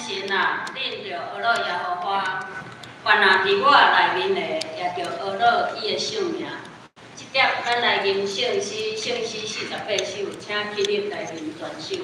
神啊，恁著呵咾耶和華，凡若佇我內面的，也著呵咾伊的聖名。這節咱來吟聖詩，聖詩48首，請起立來吟全首。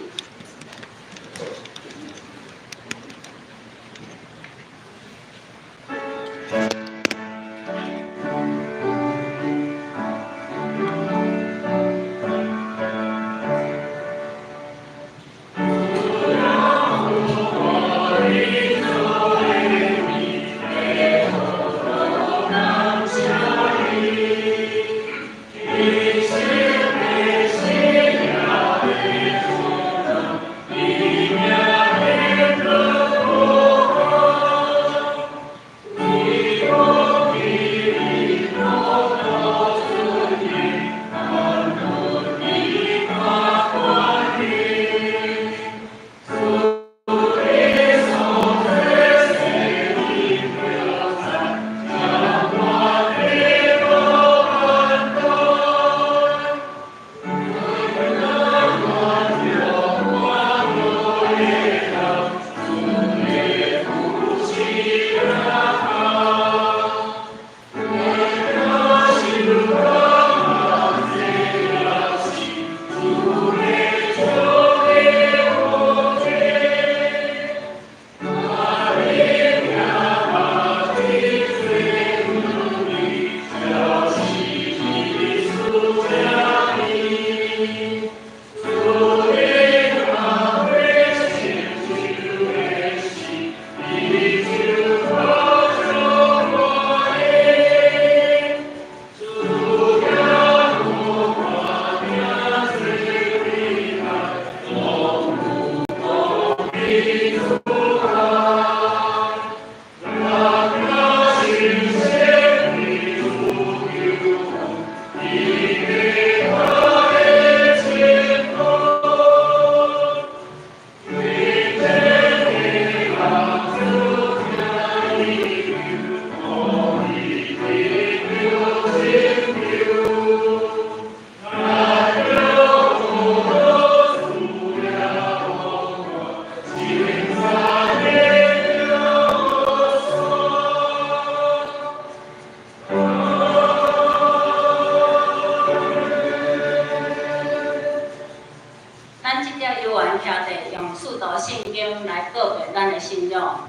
咱這節有緣兄弟用使徒信經來告白咱的信仰。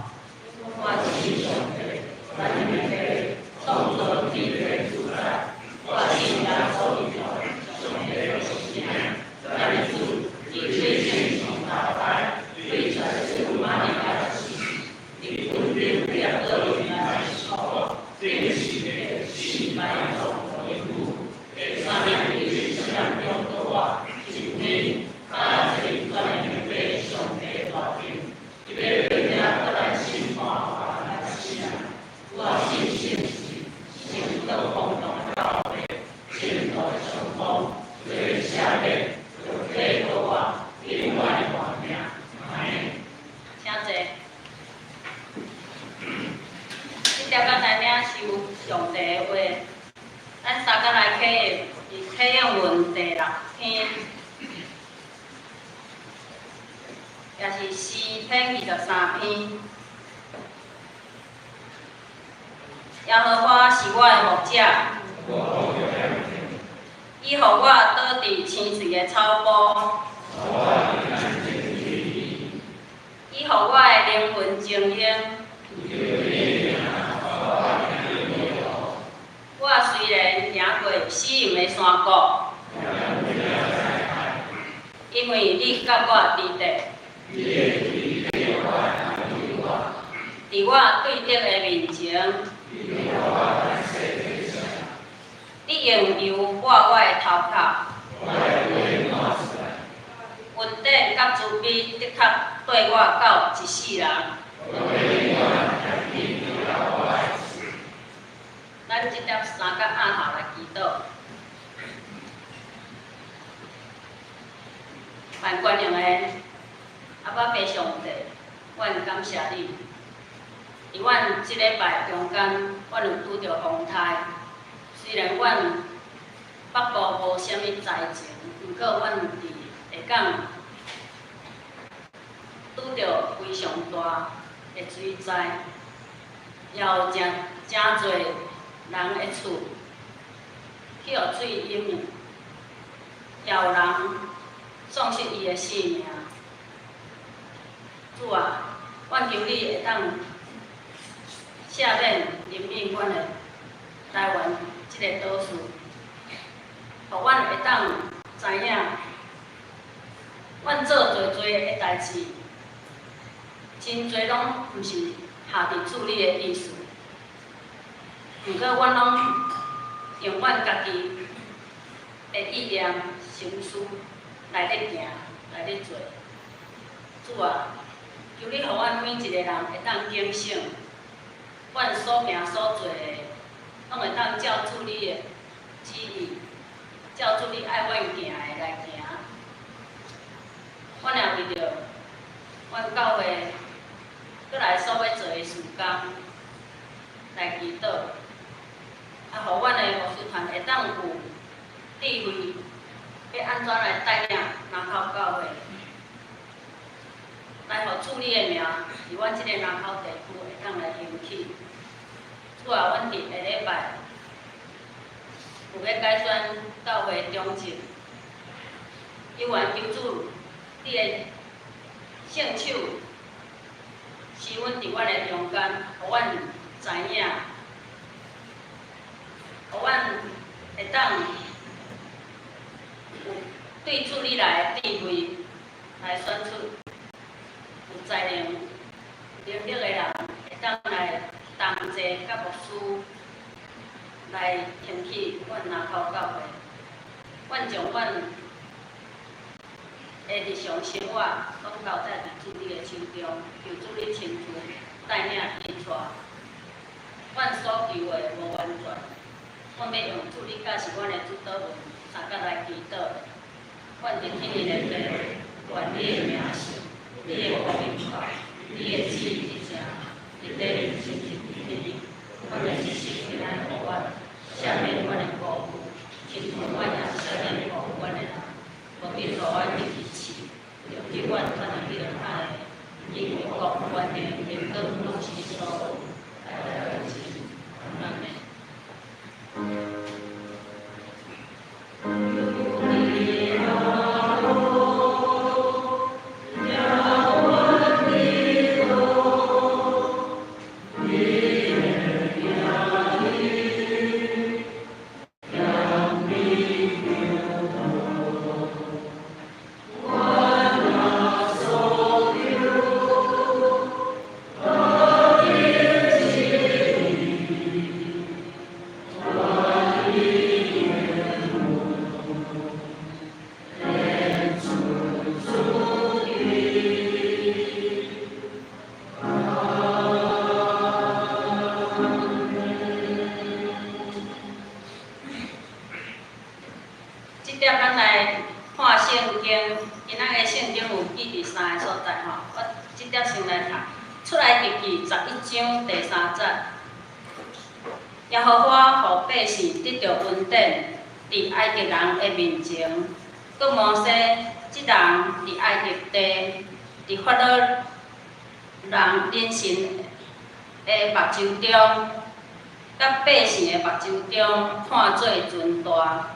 我信上帝，三一體，創造天地主宰。我信耶穌基督，上帝的獨生子，咱的主，伊對聖神投胎，對全世瑪利亞出世，佇本頂彼拉多來受苦，釘十字架，死埋葬，復活，第三日佇死人中復活，升天。搭坐佇全能的上帝大殿，伊欲轉來閣來審判活人佮死人。我信聖神，聖道公同的教會，聖徒的相通，罪的赦免，肉體復活，永遠的活命。阿們。請坐。這節咱來領受上帝的話，咱三工來啟用，是啟用文第六篇。也是詩篇23篇。耶和華是我的牧者，伊予我倒佇青翠的草埔，伊予我的靈魂晶瑩。我雖然行過死蔭的山谷，因為你佮我佇佇，佇我對敵的面前，你用油抹我的頭殼，恩典佮慈悲的確綴我到一世人。咱這節三角按頭來祈禱。萬全能的阿爸父上帝，阮感謝你，佇阮這禮拜中間，阮有拄著風颱，雖然阮北部無啥物災情，毋過阮佇下港拄著非常大的水災，也有誠誠濟人的厝去予水淹去，也有人喪失伊的性命。主啊，阮求你會當赦免憐憫阮的台灣這个島嶼，予阮會當知影，阮做濟濟的代誌，真濟攏毋是合佇主你的意思。毋過阮攏用阮家己的意念、心思來咧行，來咧做。主啊，求你予阮每一个人會當警醒，阮所行所做的，攏會當照主你的旨意，照主你愛阮行的來行。阮也為著阮教會閣來所欲做的事工來祈禱，啊，予阮的牧師團會當有智慧，欲按怎來帶領林口教會，來予主你的名，佇阮這个林口地區會當來興起。主啊，阮佇下禮拜有欲改選教會長執，猶原求主你的聖手施阮佇阮的中間，予阮知影，予阮會當有對主你來的智慧，來選出有才能、能力的人，會當來同齊佮牧師來興起阮林口教會。阮將阮的日常生活攏交代佇主你的手中，求主你親自帶領引帶。阮所求的無完全，阮欲用主你教示阮的主禱文，相佮來祈禱。阮佇天的父，願你的名聖，你的國臨到，你的旨意執行，佇地親像佇天。阮的一食今仔予阮，赦免阮的過誤，親像阮也赦免過誤阮的人，無得予阮入去試，著救阮脫離歹的，因為國、權柄、榮光攏是你所有，來來去去，阿們。這點咱來看聖經，今仔日聖經有記佇三个所在吼，我這點先來讀。出埃及記11章第三節，耶和華予百姓得著恩典，佇埃及人的面前，閣摩西這人佇埃及地，佇法老人人神的目睭中，佮百姓的目睭中看做尊大。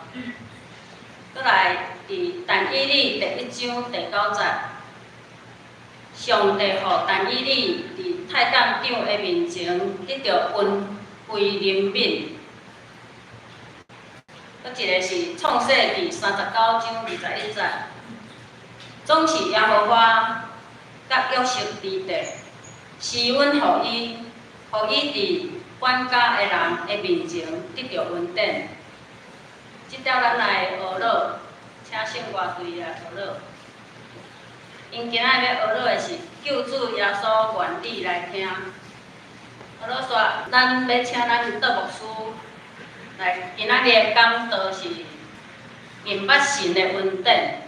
閣來，佇但以理第一章第九節，上帝予但以理佇太監長的面前得著恩惠憐憫。閣一个是創世記39章21節，總是耶和華佮約瑟佇地，施恩予伊，予伊佇管家的人的面前得著恩典。這點咱來學樂，請聖歌隊來學樂。𪜶今仔日欲學樂的是救主耶穌願你來聽。學樂煞，咱欲請咱杜牧師來，今仔日的講道是認捌神的恩典。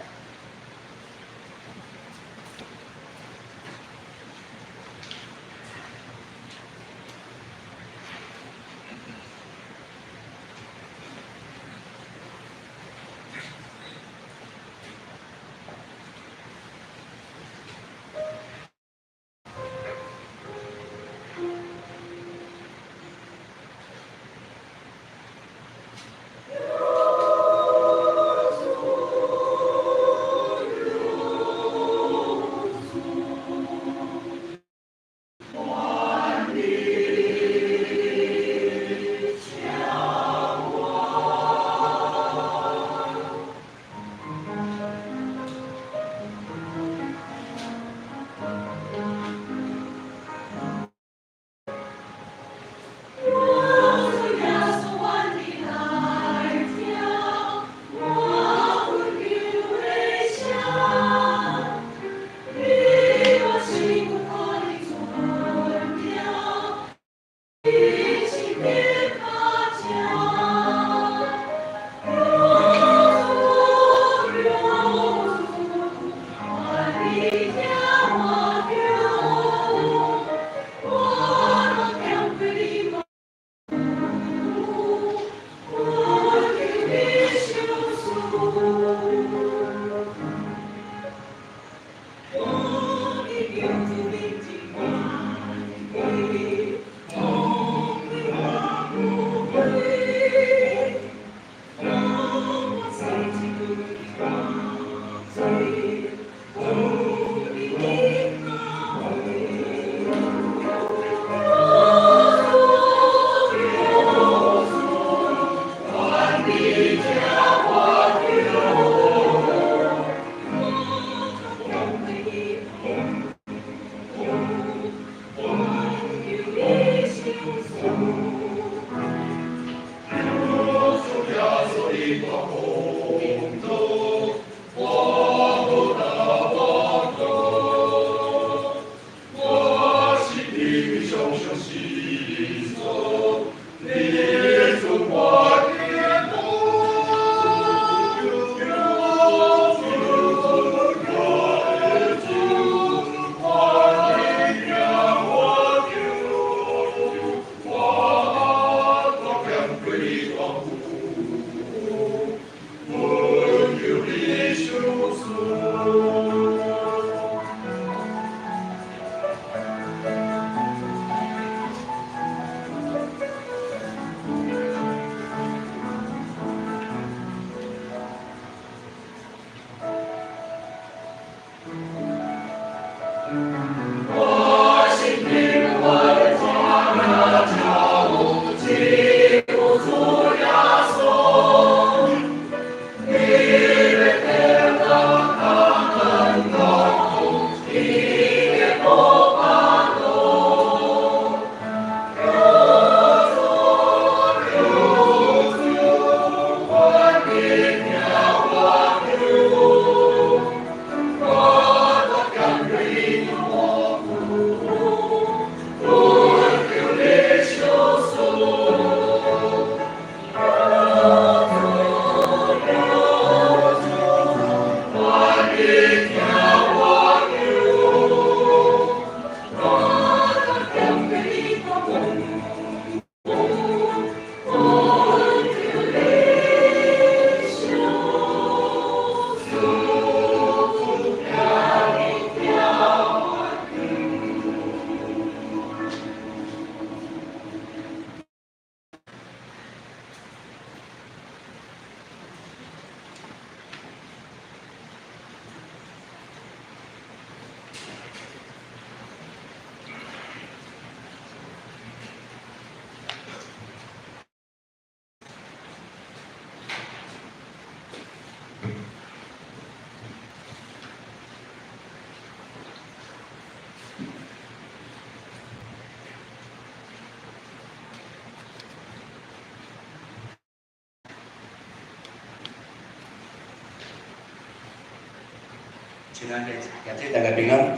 親愛的兄弟，大家平安。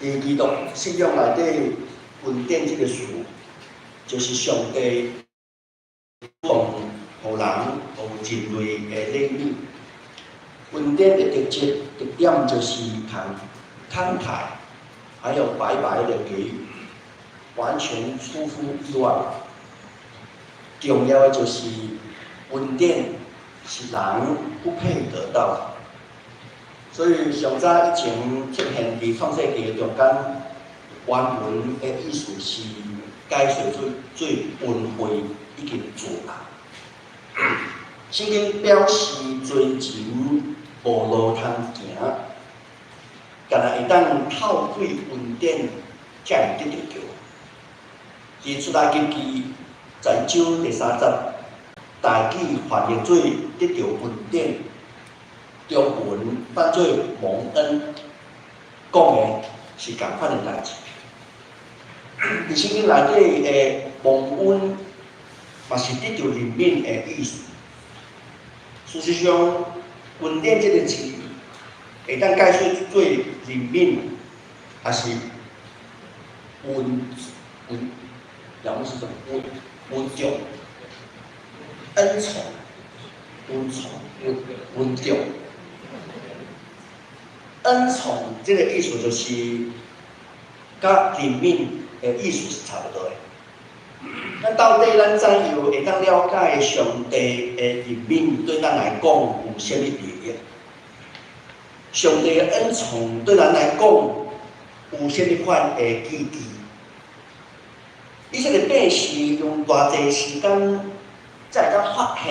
佇基督信仰內底，恩典這個詞，就是上帝主動予人予人類的禮物。恩典的特質特點就是慷慨，還有白白的給予，完全出乎意外。重要的就是恩典是人不配得到的。所以上早以前出現佇創世記的中間，原文的意思是解釋做做恩惠以及慈愛。聖經表示罪人無路通行，干焦會當透過恩典才會得著救。佇出埃及記十一章第三節，大記翻譯做得著恩典，中文翻做蒙恩，講的是仝款的代誌。佇聖經內底的蒙恩，嘛是得著憐憫的意思。事實上，恩典這個字會當解釋做憐憫，抑是恩恩，兩個是什麼？恩恩寵、恩寵、恩寵、恩恩寵。恩寵這個意思就是，佮憐憫的意思是差不多的。咱到底咱怎樣會當了解上帝的憐憫對咱來講有啥物利益？上帝的恩寵對咱來講有啥物款的意義？以色列百姓用偌濟時間才會當發現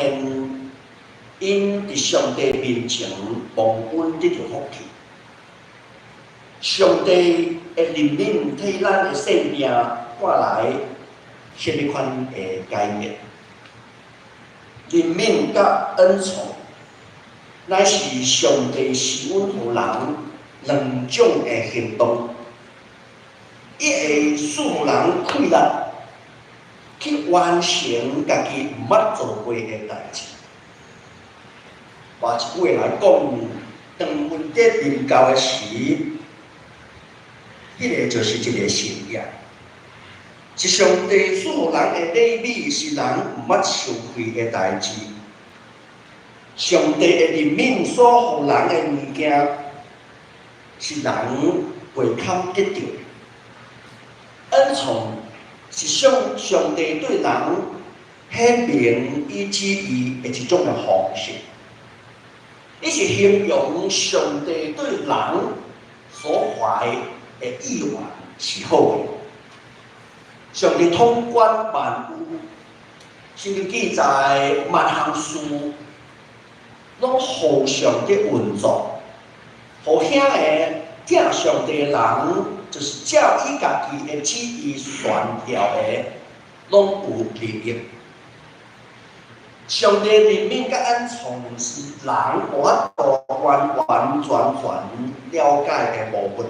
，𪜶佇上帝面前蒙恩得著福氣。上帝的憐憫替咱的生命帶來啥物款的改變？憐憫佮恩寵，乃是上帝施恩予人兩種的行動。伊會賜予人氣力去完成家己毋捌做過的代誌。換一句話來講，當恩典臨到的時，彼個就是一個神蹟，是上帝賜予人的禮物，是人毋捌受氣的代誌。上帝的憐憫所予人的物件，是人袂堪得著的。恩寵是上帝對人顯明伊旨意的一種的方式，伊是形容上帝對人所懷的意願是好的。上帝統管萬有，聖經記載萬項事攏互相佇運作，予遐个疼上帝的人，就是照伊家己的旨意宣召的，攏有利益。上帝憐憫佮恩寵是人無法度完完全全了解的部分。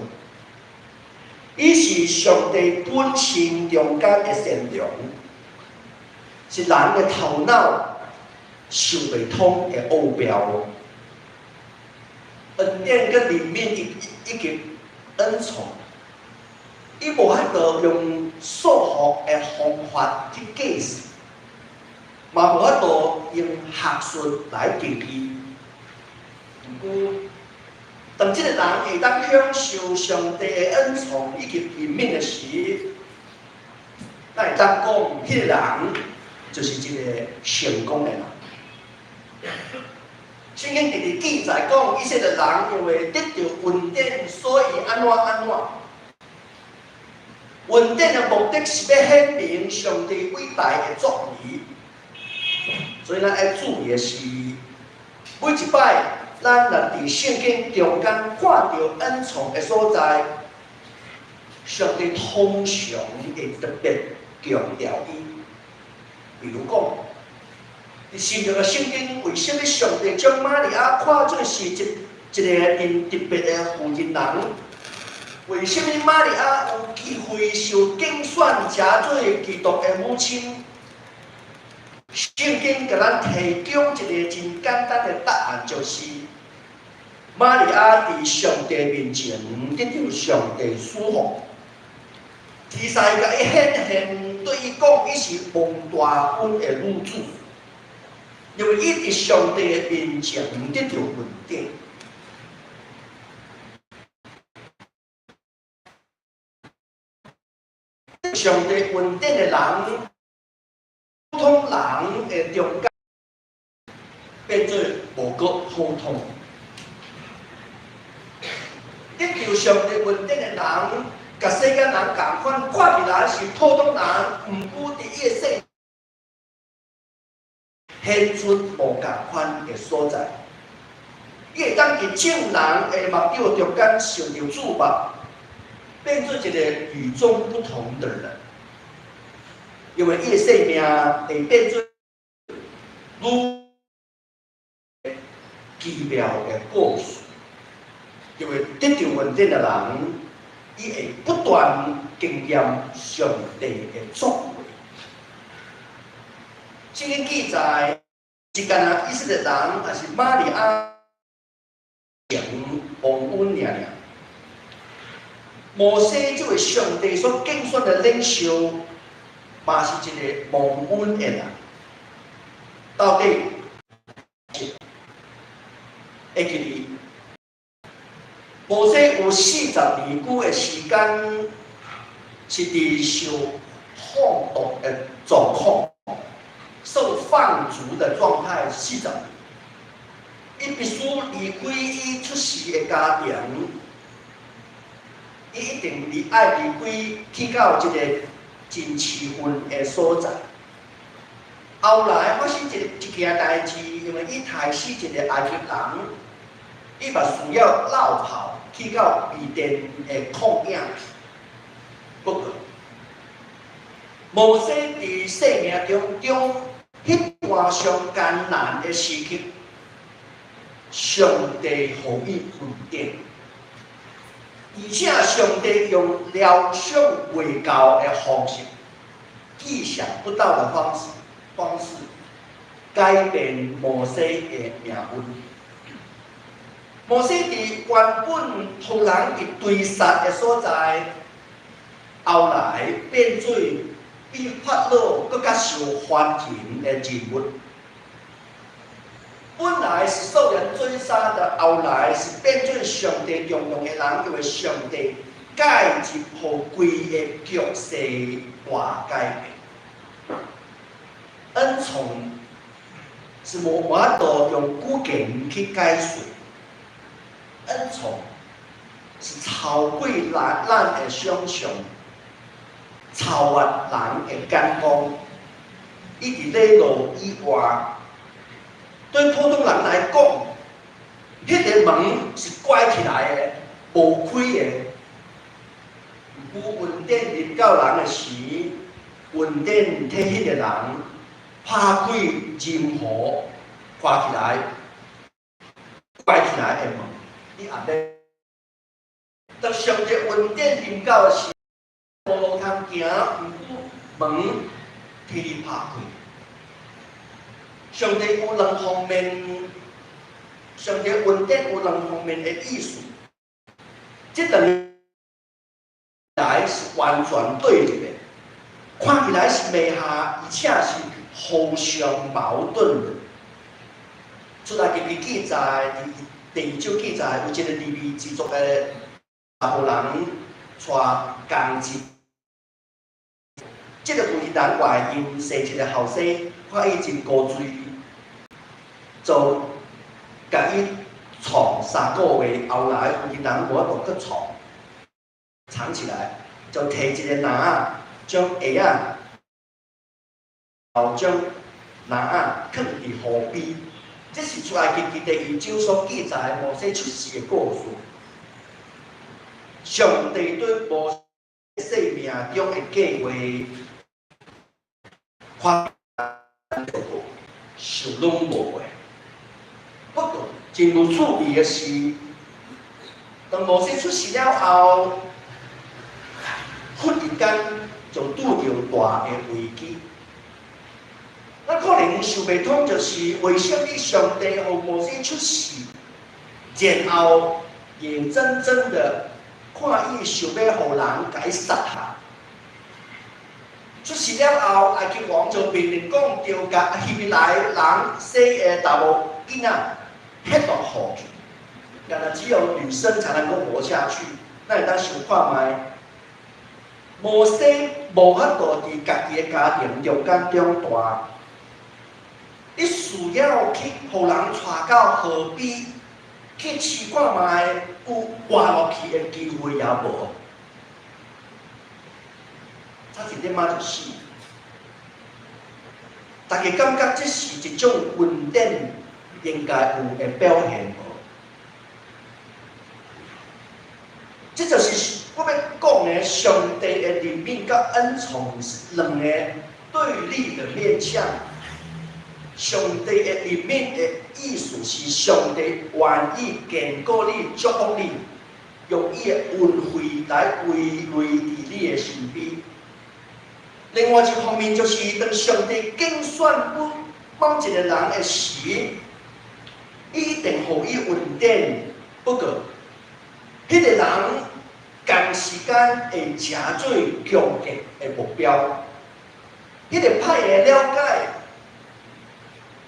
伊是上帝本性中間的善良，是人的頭腦想袂通的奧妙。恩典佮憐憫以及恩寵，伊無法度用數學的方法去計算，嘛無法度用學術來定義。毋過，當這個人會當享受上帝的恩寵以及憐憫的時，咱會當講，彼個人就是一個成功的人。聖經直直記載講，以色列人因為得著恩典，所以按怎按怎。恩典的目的是欲顯明上帝偉大的作為，所以咱愛注意的是，每一擺咱若佇聖經中間看著恩寵的所在，上帝通常會特別強調伊。比如講，佇新約的聖經，為啥物上帝將瑪利亞看做是一個真特別的婦人人？為啥物瑪利亞有機會受揀選，成做基督的母親？聖經共咱提供一個真簡單的答案，就是瑪利亞佇上帝面前得著上帝賜福，天使共伊顯現，對伊講，伊是蒙大恩的女子，因為伊佇上帝的面前得著恩典。上帝恩典的人，普通人的中間變做無閣普通。得著上帝恩典的人，佮世間人仝款，看起來是普通人，毋過佇伊的生顯出無仝款的所在。伊會當佇眾人的目睭中間受著注目，變做一個與眾不同的人，因為伊的生命會變做愈奇妙的故事。因為得著恩典的人，伊會不斷經驗上帝的作為。聖經記載，是干焦以色列人，抑是瑪利亞蒙恩爾爾。摩西這位上帝所揀選的領袖，嘛是一個蒙恩的人。到底會記得？摩西有40年久的時間，是佇受放逐的狀況，受放逐的狀態40年。伊必須離開伊出世的家庭，伊一定離愛離開去到一個真市份的所在。後來發生一件代誌，因為伊刣死一個埃及人，伊嘛需要落跑去到米甸的曠野去。不過，摩西佇生命當中，彼段上艱難的時刻，上帝予伊恩典，而且上帝用料想袂到的方式，意想不到的方式，改變摩西的命運。摩西佇原本予人佇追殺的所在，後來變做比法老閣較受歡迎的人物。本來是受人追殺的，後來是變做上帝重用的人，因為上帝介入，予規个局勢大改變。恩寵是無法度用語言去解釋，恩寵是超過咱的想象，超越人的眼光，伊佇禮路以外。對普通人來講，彼個門是關起來的，無開的。毋過恩典臨到人的時，恩典替彼個人拍開任何關起來、關起來的門，伊也免。當上帝恩典臨到的時，無路通行，毋過門替你拍開。上帝有兩方面，上帝恩典有兩方面的意思，這兩來是完全對立的，看起來是袂合，而且是互相矛盾的。出埃及記記載，佇第二章記載，有一個利未支族的查埔人娶仝妻，這個婦人懷孕生一個後生，看伊真古錐，就共伊藏3個月。後來婦人無法度閣藏，藏起來，就提一個籃仔，將鞋仔，後將籃仔囥佇河邊。這是出埃及記第二章所記載摩西出世的故事。上帝對摩西生命中的計劃，看是攏無過。不過真有趣味的是，當摩西出世了後，忽然間就拄著大的危機。咱可能想袂通，就是為什麼上帝予摩西出世，然後眼睜睜的看伊想欲予人共伊殺害。出事了後，埃及王就命令講，著共希伯來人生的查某囡仔，彼落河去。原來只有女生才能夠活下去。咱會當想看覓，摩西無法度佇家己的家庭中間長大，伊需要去予人帶到河邊去試看覓，有活落去的機會也無。差一點仔就死。大家感覺這是一種恩典應該有的表現無？這就是我欲講的，上帝的憐憫佮恩寵是兩个對立的面向。上帝的憐憫的意思是，上帝願意堅固你、祝福你，用伊的恩惠來圍圍佇你的身邊。另外一方面，就是當上帝揀選某一个人的時，伊一定予伊恩典。不過，彼个人仝時間會成做攻擊的目標。彼個歹的了解，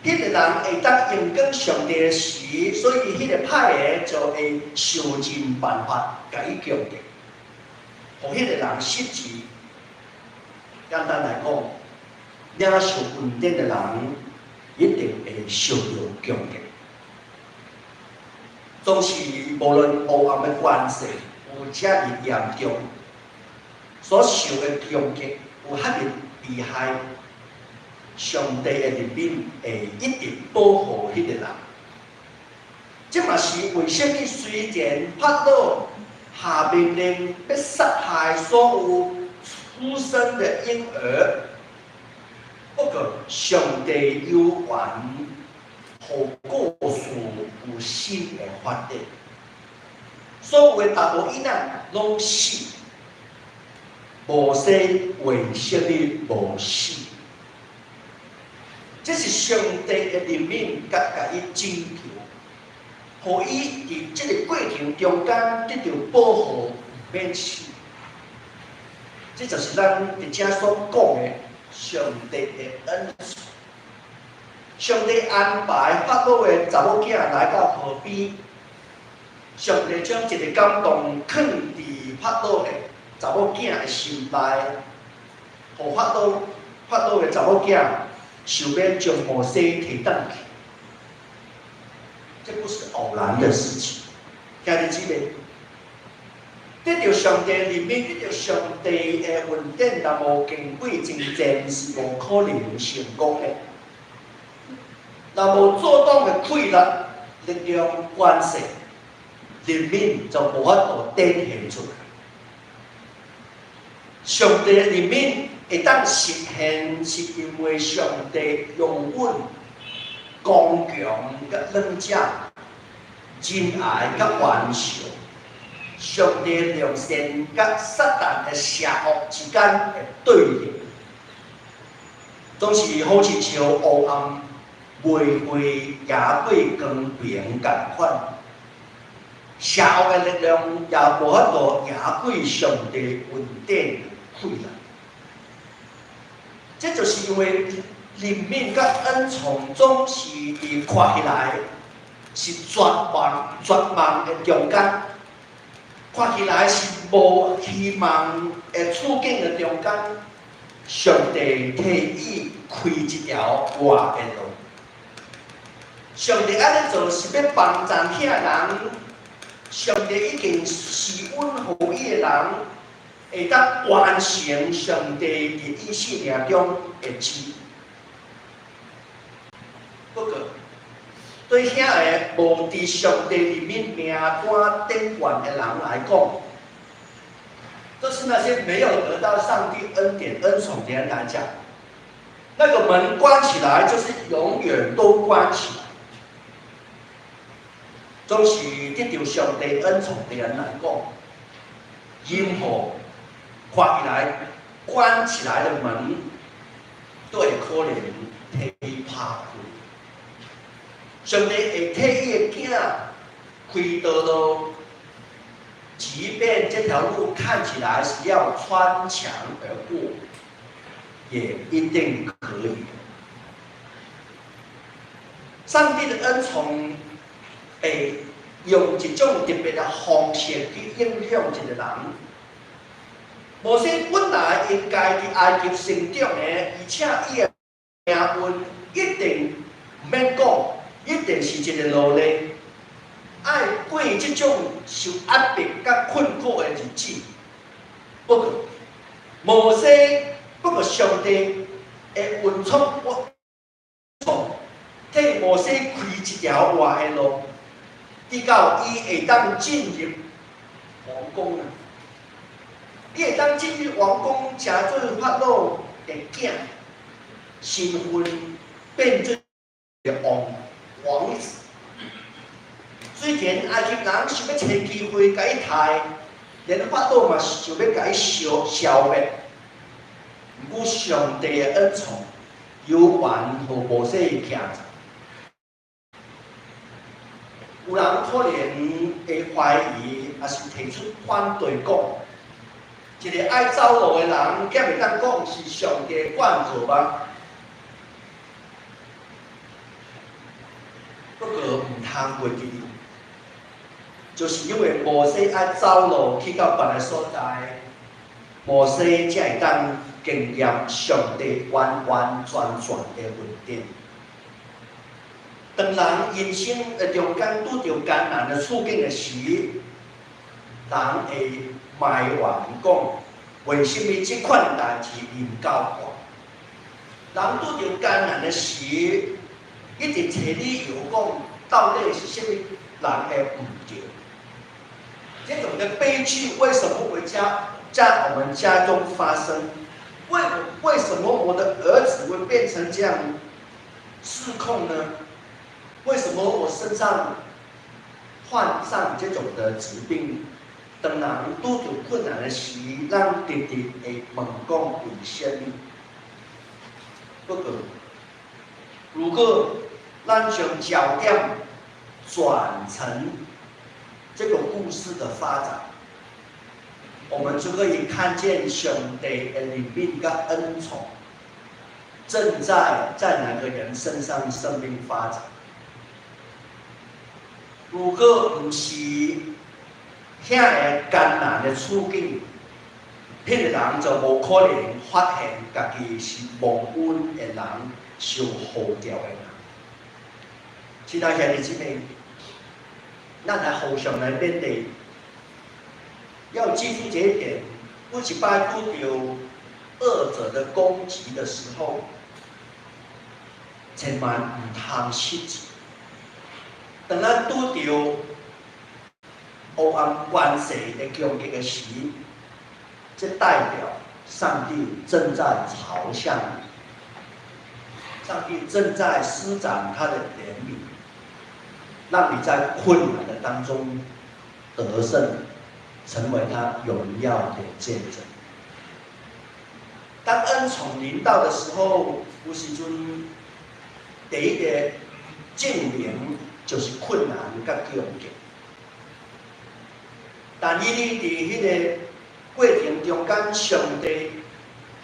彼個人會當榮光上帝的時，所以彼個歹的就會想盡辦法共伊攻擊，予彼個人失志。簡單來講，領受恩典的人一定會受著攻擊。總是無論黑暗的關係有遮爾嚴重，所受的攻擊有遐爾厲害，上帝的憐憫會一直保護彼個人。這嘛是為啥物雖然法老下命令欲殺害所有出生的嬰兒，不過上帝猶原予故事有新的發展。所有的查某囡仔攏死，摩西為啥物無死？這是上帝的憐憫，佮共伊拯救，予伊佇這个過程中間得著保護，毋免死。這就是咱佇遮所講的上帝的恩賜。上帝安排法老的查某囝來到河邊，上帝將一个感動囥佇法老的查某囝的心內，予法老的查某囝想欲將摩西提轉去。這不是偶然的事情，兄弟姊妹，得著上帝憐憫，得著上帝的恩典，若無經過征戰是無可能成功的。若無阻擋的氣力、力量、關係，憐憫就無法度展現出來。上帝的憐憫會當實現，是因為上帝容忍剛強佮軟弱、仁愛佮頑強，上帝良善佮撒旦的邪惡之間的對立，總是好親像黑暗袂會贏過光明仝款，邪惡的力量也無法度贏過上帝恩典的氣力。這就是因為憐憫佮恩寵總是佇看起來是絕望、絕望的中間，看起來是無希望的處境的中間，上帝替伊開一條活的路。上帝按呢做是欲幫助遐人，上帝已經施恩予伊的人，會當完成上帝佇伊生命中的旨意。不過，對遐个無佇上帝憐憫名單頂懸的人來講，就是那些沒有得到上帝恩典恩寵的人來講，那個門關起來，就是永遠都關起來。總是得著上帝恩寵的人來講，任何看起來關起來的門，都會可能替伊拍開。上帝會替伊的囝開道路，即便這條路看起來是要穿牆而過，也一定可以。上帝的恩寵會用一種特別的方式去影響一個人。摩西本來應該佇埃及成長的，而且伊的命運一定毋免講，一定是一個奴隸，愛過這種受壓迫佮困苦的日子。不過，摩西不過上帝的恩寵，替摩西開一條活的路，直到伊會當進入王宮啊！伊會當進入王宮，成做法老的囝，身份變做王王子。雖然埃及人想欲揣機會共伊刣，連法老嘛想欲共伊消消滅。毋過上帝的恩寵，猶原予摩西徛著。有人可能會懷疑，抑是提出反對，講一個愛走路的人，敢會當講是上帝管教嗎？不過毋通袂記，就是因為摩西愛走路去到別个所在，摩西才會當經驗上帝完完全全的恩典。當人人生的中間拄著艱難的處境的時，人會埋怨講：為什麼這款代誌臨到我？人拄著艱難的時，一直揣理由講，到底是啥物人的毋對？這種的悲劇為什麼會在我們家中發生？為什麼我的兒子會變成這樣失控呢？為什麼我身上患上這種的疾病？當人拄著困難的時，咱直直會問講為什麼？不過，如果咱將焦點轉成這個故事的發展，我們就可以看見上帝的憐憫佮恩寵正在那個人身上生命發展。如果毋是遐个艱難的處境，彼個人就無可能發現家己是蒙恩的人，受呼召的人。親愛兄弟姊妹，咱來互相來勉勵，要記住這一點。每一擺拄著惡者的攻擊的時候，千萬毋通失志。當咱拄著黑暗權勢的攻擊的時，這代表上帝正在朝向你，上帝正在施展他的憐憫，讓你在困難的當中得勝，成為他榮耀的見證。當恩寵臨到的時候，有時陣第一個證明就是困難佮攻擊。但以理佇彼个過程中間，上帝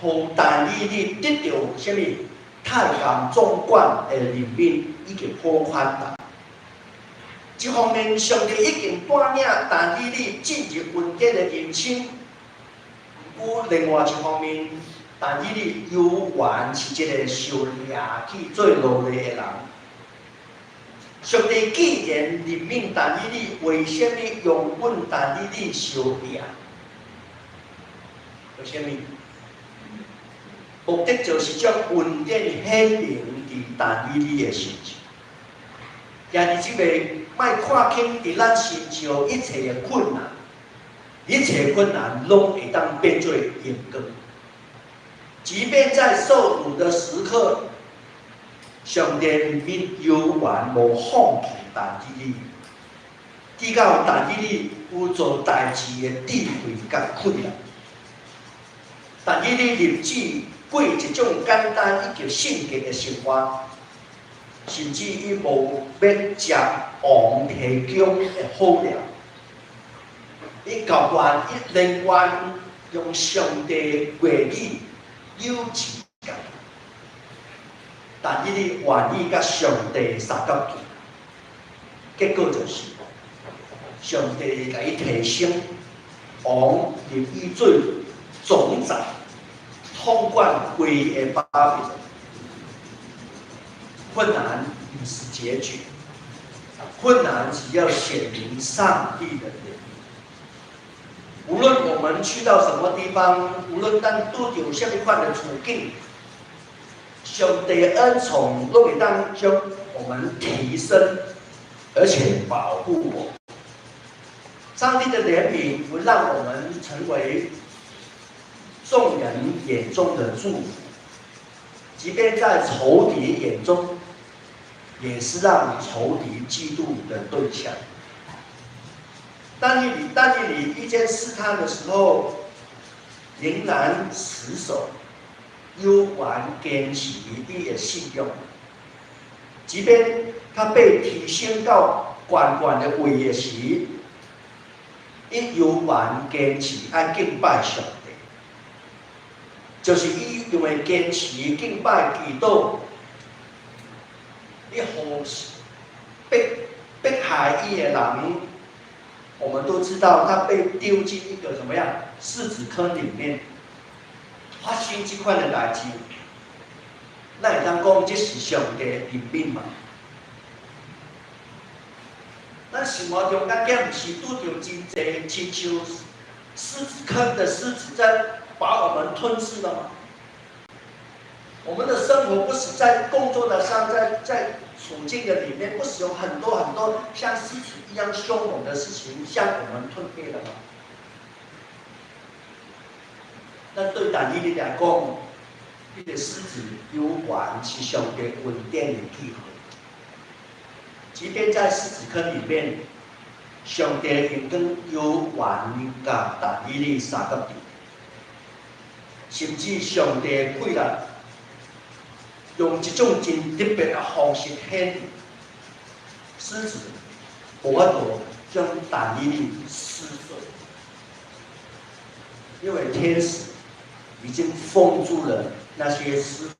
予但以理得著啥物？太監總管的任命以及好款待。一方面，上帝已經帶領但以理進入恩典的人生；毋過另外一方面，但以理猶原是一個受掠去做奴隸的人。上帝既然任命但以理，為什麼容允但以理受掠？為什麼？目的就是將恩典顯明佇但以理的身上。兄弟姊妹，莫看輕佇咱身上一切的困難，一切困難攏會當變做榮光。即便在受苦的時刻，上帝憐憫猶原無放棄但以理，直到但以理有做代誌的智慧佮氣力。但以理立志過一種簡單以及聖潔的生活，甚至伊無欲食王提供的好料。伊甘願伊寧願用上帝話語幼稚家己，但伊哩願意佮上帝相佮行，結果就是上帝共伊提升，王立伊做總宰，統管規个巴比倫。困難毋是結局，困難是要顯明上帝的憐憫。無論我們去到什麼地方，無論咱拄著啥物款的處境，上帝的恩寵攏會當將我們提升，而且保護我。上帝的憐憫會讓我們成為眾人眼中的祝福，即便在仇敵眼中，也是讓仇敵嫉妒的對象。但以理遇見試探的時候，仍然持守、猶原堅持伊的信仰，即便他被提升到懸懸的位的時，伊猶原堅持愛敬拜上帝，就是伊因為堅持敬拜祈禱，伊予迫害伊的人，我們都知道他被丟進一個怎麼樣獅子坑裡面，發生這款的代誌，咱會當講這是上帝憐憫嘛？咱生活中間敢毋是拄著真濟親像獅子坑的獅子在把我們吞噬了嗎？我們的生活不是在工作的上，在處境的裡面，不是有很多很多像獅子一樣兇猛的事情向我們吞滅了嗎？但對但以理來講，這個獅子猶原是上帝恩典的記號。即便在獅子坑裡面，上帝榮光猶原佮但以理相佮佇，甚至上帝的氣力用一種真特別的方式顯現，獅子無法度將但以理撕碎，因為天使已經封住了那些獅子。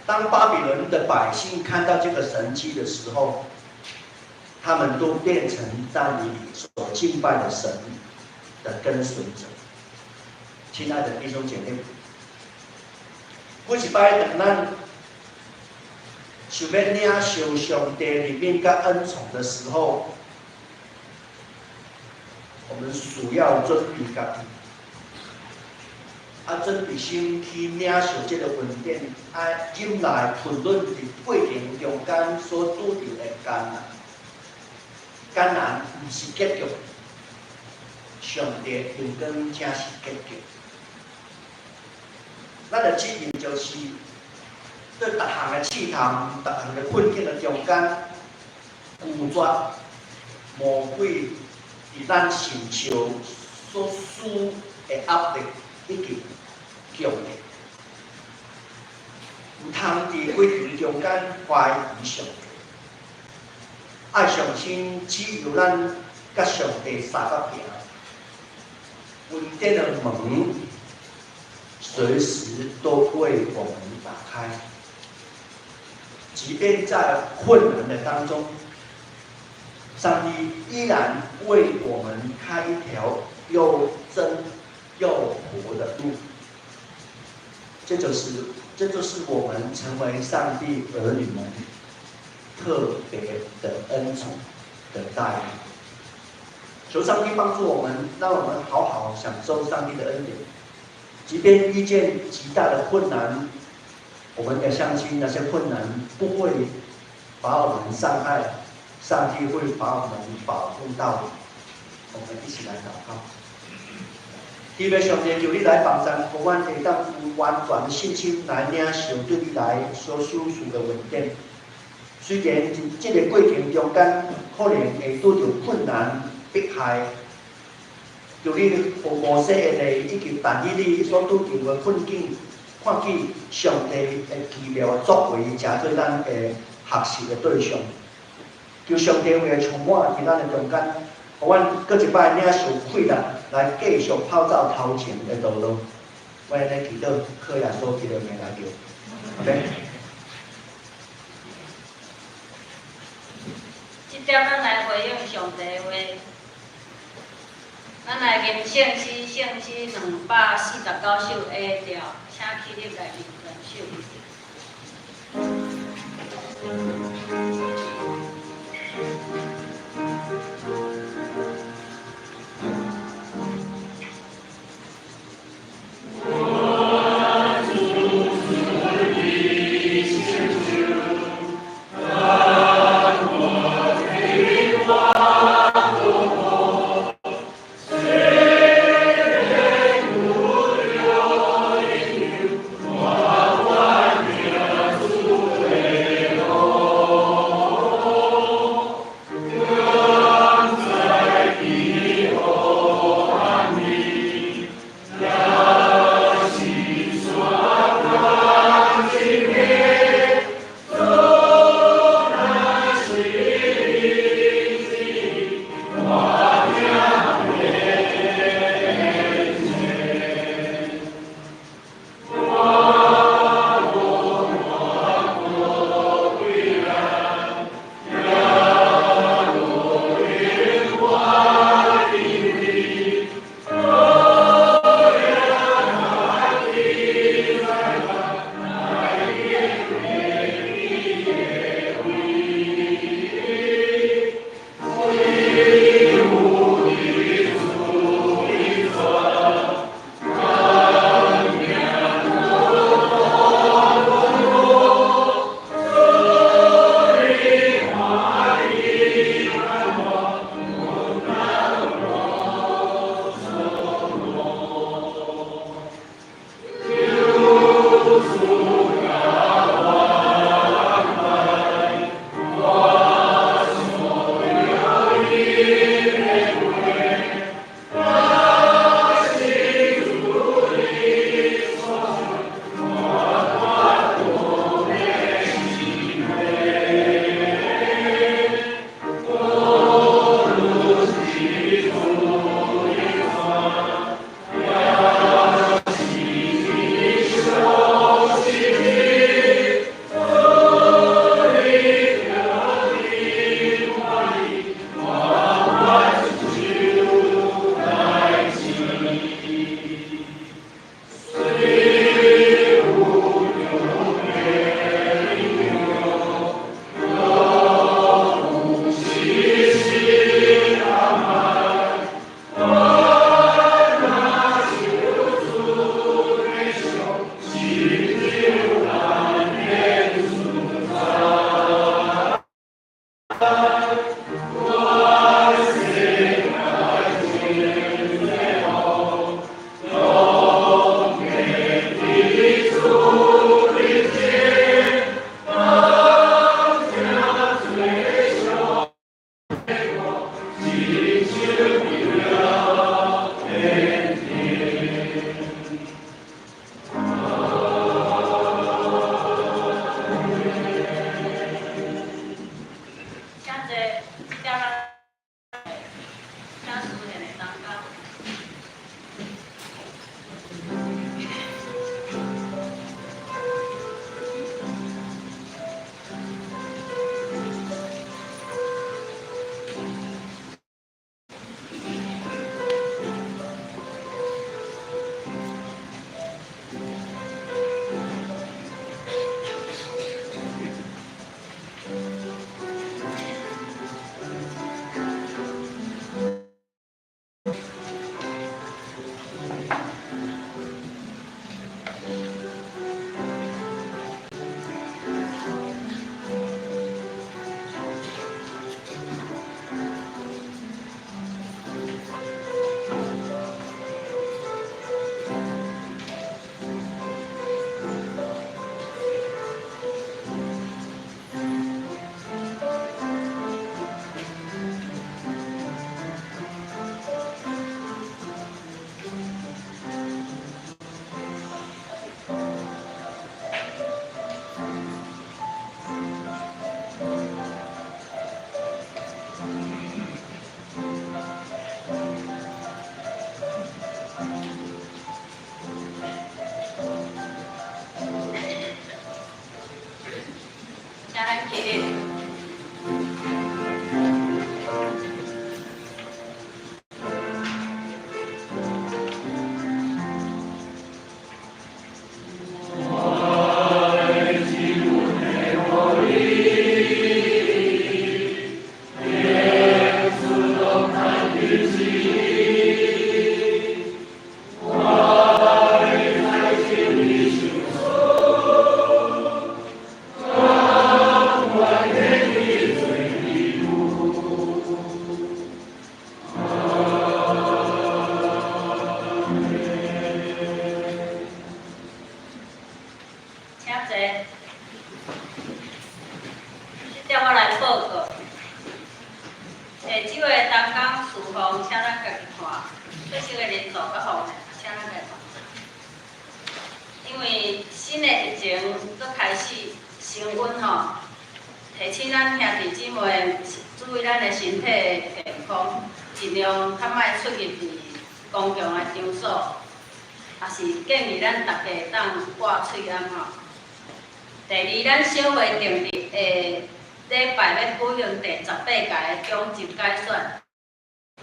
當巴比倫的百姓看到這個神蹟的時候，他們都變成但以理所敬拜的神的跟隨者。親愛的弟兄姐妹，每一擺當咱想欲領受上帝憐憫佮恩寵的時候，我們需要準備家己，準備先去領受這個恩典，忍耐吞忍佇過程中間所拄著的艱難。艱難毋是結局，上帝榮光才是結局。咱的責任就是對逐項的試探、逐項的困境的中間，拒絕魔鬼佇咱身上所施的壓力以及強力，毋通佇過程中間懷疑上帝，愛相信只有咱佮上帝相佮行，恩典的門隨時都為我們打開，即便在困難的當中，上帝依然為我們開一條又真又活的路。這就是我們成為上帝兒女們特別的恩寵的待遇。求上帝幫助我們，讓我們好好享受上帝的恩典。即便遇見極大的困難，我們也相信那些困難不會把我們傷害，上帝會把我們保護到底。我們一起來禱告。天父上帝，求你來幫助，予阮會當有完全的信心來領受對你來所賞賜的恩典。雖然佇這個過程中間可能會拄著困難迫害，求你予摩西的例以及但以理所拄著的困境，看見上帝的奇妙的作為，成做咱的學習的對象。求上帝話充滿佇咱的中間，予阮閣一擺領受氣力來繼續跑走頭前的道路。我來祈禱，靠耶穌基督的名來求，阿們。這點咱來回應上帝的話，咱來吟聖詩，聖詩249首 A 調，請起立來吟全首。起立。請坐。這點我來報告。下晝的同工侍奉，請咱家己看，出席的人數較少，請咱家己看。因為新的疫情閣開始升溫吼，提醒咱兄弟姊妹注意咱的身體健康，盡量較莫出入佇公共的場所，也是建議咱大家會當掛喙罨吼。第二，咱小會定佇下禮拜欲舉行第18屆的長執改選，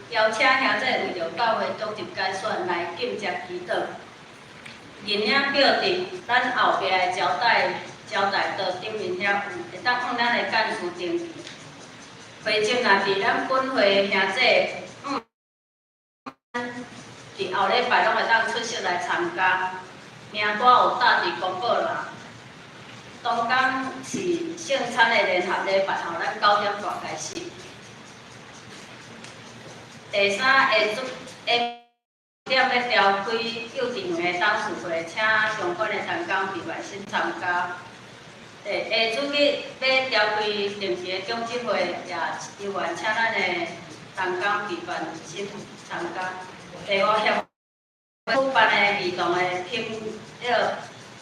邀請兄弟為著教會長執改選來禁食祈禱。認領表佇咱後壁的招待桌頂面遐有，會當按咱的幹事登記。會前若佇咱本會兄弟，佇後禮拜攏會當出席來參加，名單有貼佇公告欄。當工是聖餐的聯合禮拜吼，咱9點半開始。第三，下主下點欲召開幼稚園的董事會，請相關的同工佇外室參加。下主日欲召開定期的長執會，也猶原請咱的同工佇辦室參加。第五，協會主辦的兒童的品彼個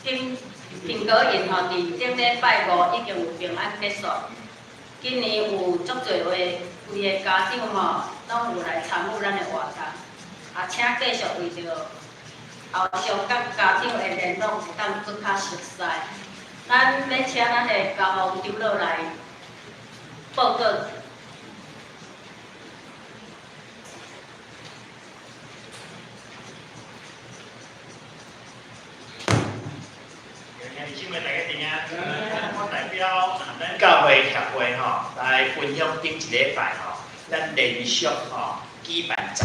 品蘋果宴吼，佇頂禮拜五已經有平安結束。今年有足濟位位的家長吼，攏有來參與咱的活動，也請繼續為著後續佮家長的聯絡會當閣較熟似。咱欲請咱的家訪長老來報告。兄弟姊妹大家平安，我代表咱教會協會吼來分享頂一禮拜吼，咱連續吼舉辦十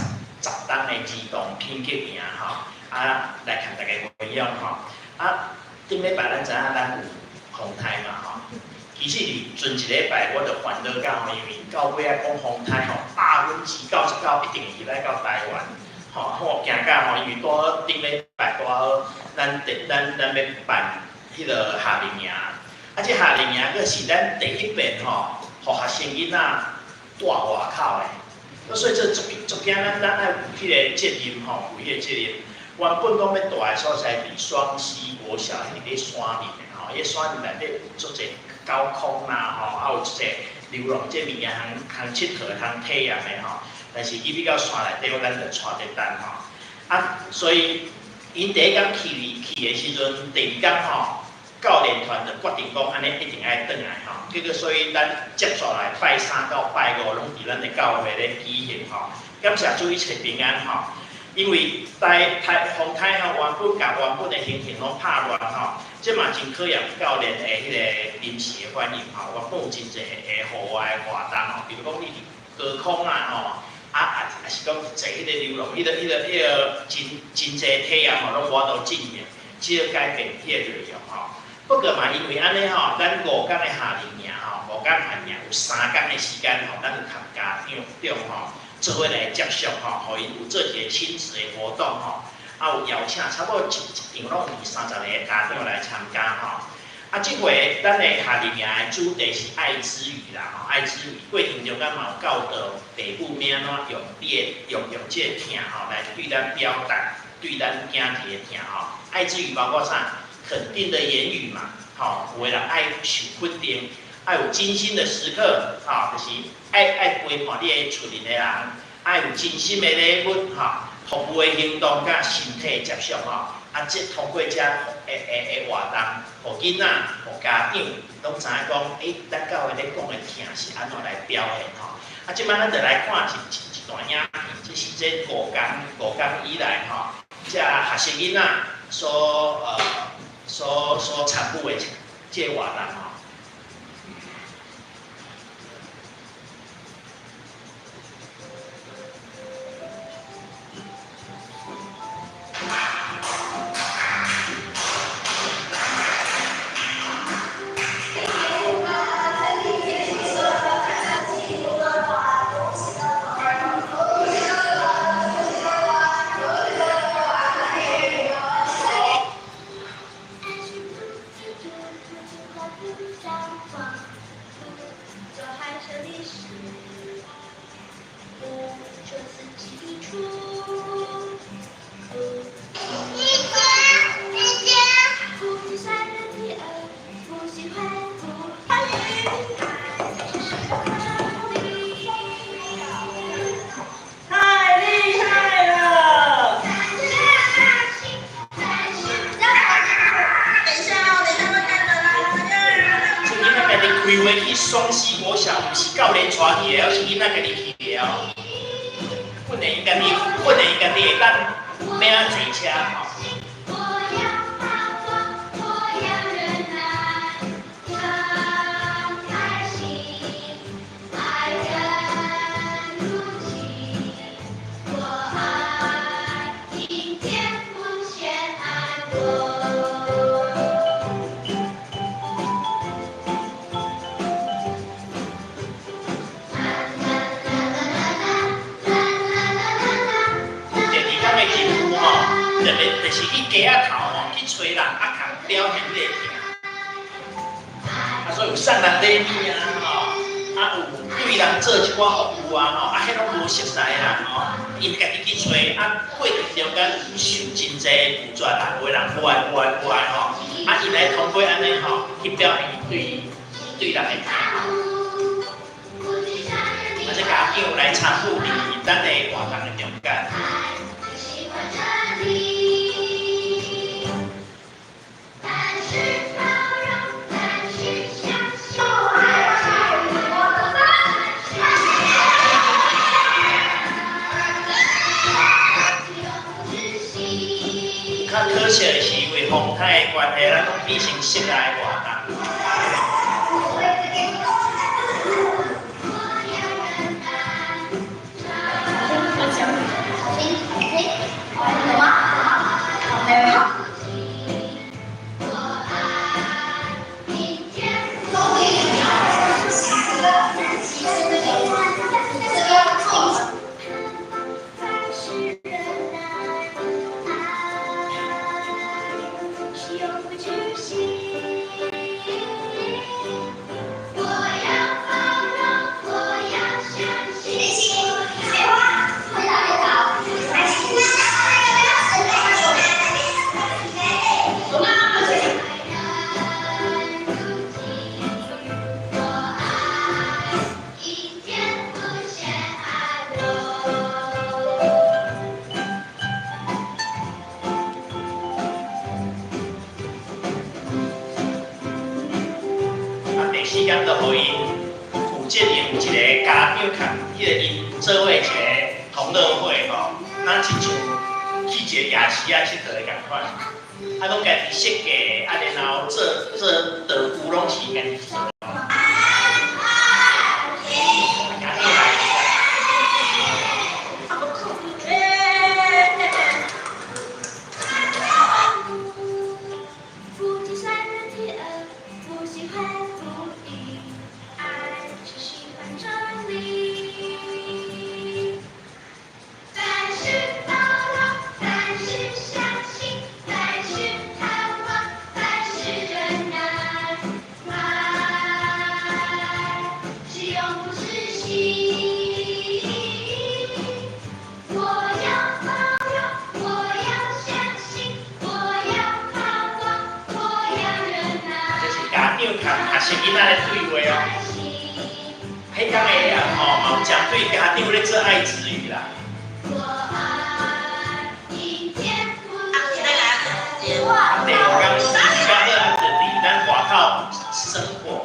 冬的兒童品格營吼，啊來共大家分享吼。啊，頂禮拜咱知影咱有風颱嘛吼，其實佇前一禮拜我就煩惱到吼，因為到尾仔講風颱吼，99%一定會入來到台灣。吼，我驚甲吼，因為拄好頂禮拜拄好，咱第咱咱欲辦彼个夏令營，啊，這夏令營閣是咱第一遍吼，予學生囡仔蹛外口的，所以這足足驚咱咱愛有彼个責任吼，有彼个責任。原本講欲蹛的所在佇雙溪國小，彼佇咧山裡面吼，彼個山裡內底有足濟高空啦吼，啊有足濟流浪這物件通通𨑨迌通體驗的吼。但是伊比較山內底，咱就𤆬佇等吼。啊，所以𪜶第一工去去的時陣，第二工吼，教練團就決定講，按呢一定愛轉來吼。結果所以咱接續來拜三到拜五，攏佇咱的教會咧舉行吼。感謝主一切平安吼。因為台台風颱吼，原本共原本的行程攏拍亂吼，這嘛真考驗教練的彼個臨時的反應吼。原本有真濟的戶外活動吼，比如講你佇高空啊吼。啊啊，抑是講坐彼个流浪，彼个真真濟體驗吼，攏無法度進行，只好改變彼個內容吼。不過嘛，因為按呢吼，咱五工的夏令營吼，五工夏令營有3工的時間吼，咱有共家長長吼做伙來接觸吼，予𪜶有做一個親子的活動吼，啊有邀請差不多一一場攏有二三十个家長來參加吼。啊，這回咱的夏令營的主題是愛之語啦，吼，愛之語過程中間嘛有教導父母欲按怎用你的用用這個疼吼來對咱表達對咱囝兒的疼吼。愛之語包括啥？肯定的言語嘛，吼，有的人愛受肯定，愛有精心的時刻，吼，就是愛愛陪伴你的厝裡的人，愛有真心的禮物，吼，服務的行動佮身體的接觸，吼。啊，這通過這的的的活動，予囡仔、予家長攏知影講，咱教會咧講的疼是按怎來表現吼。啊，這擺咱就來看一段影片，這是這5工以來吼，這學生囡仔所參與的這個活動吼。太厲害了！等一下哦，等一下會開門啦！這囡仔家己開會去雙溪國小，毋是教練帶去的，是囡仔家己去的哦。訓練伊家己，訓練伊家己會當欲按怎坐車吼。我要包容，我要忍耐，常開心，愛人如己，我愛因天父先愛我。啦啦啦啦啦啦啦啦啦。第二工的任務吼，就是去街仔頭吼，去揣人，啊，共表現彼個疼。啊，所以有送人禮物啊，吼，啊有對人做一寡服務啊，吼，啊，彼攏無熟似的人吼，𪜶家己去揣，啊，過程中間有受真濟拒絕啦，有的人無愛無愛無愛吼，啊，𪜶來通過按呢吼，去表現伊對人的疼。啊，這家長來參與佇咱的活動的中間。喜歡這裡，凡事包容，凡事相信，凡事永不止息。較可惜的是，因為風颱的關係，咱攏變成室內活動。我要忍耐，我講。有嗎？沒有。我愛因天父。凡事忍耐，愛是永不止息。我要包容，我要相信，我要愛人如己，我愛因天父先愛我。啊，第四工就予𪜶負責任有一個家長共彼個𪜶做伙一個同樂會吼，若親像去一個夜市仔𨑨迌的仝款，啊，攏家己設計，啊，然後做做道具攏是家己做。家長來。不計算人體惡，不喜歡不義，愛是喜歡真理。凡事包容，凡事相信，凡事盼望，凡事忍耐，愛是永不止息。我要包容，我要相信，我要盼望，我要忍耐。這是家長共學生囡仔咧對話哦。彼工的啊吼，嘛有針對家長咧做愛之語啦。我愛因天父啊，第五工時間好啊，就佇咱外口生火。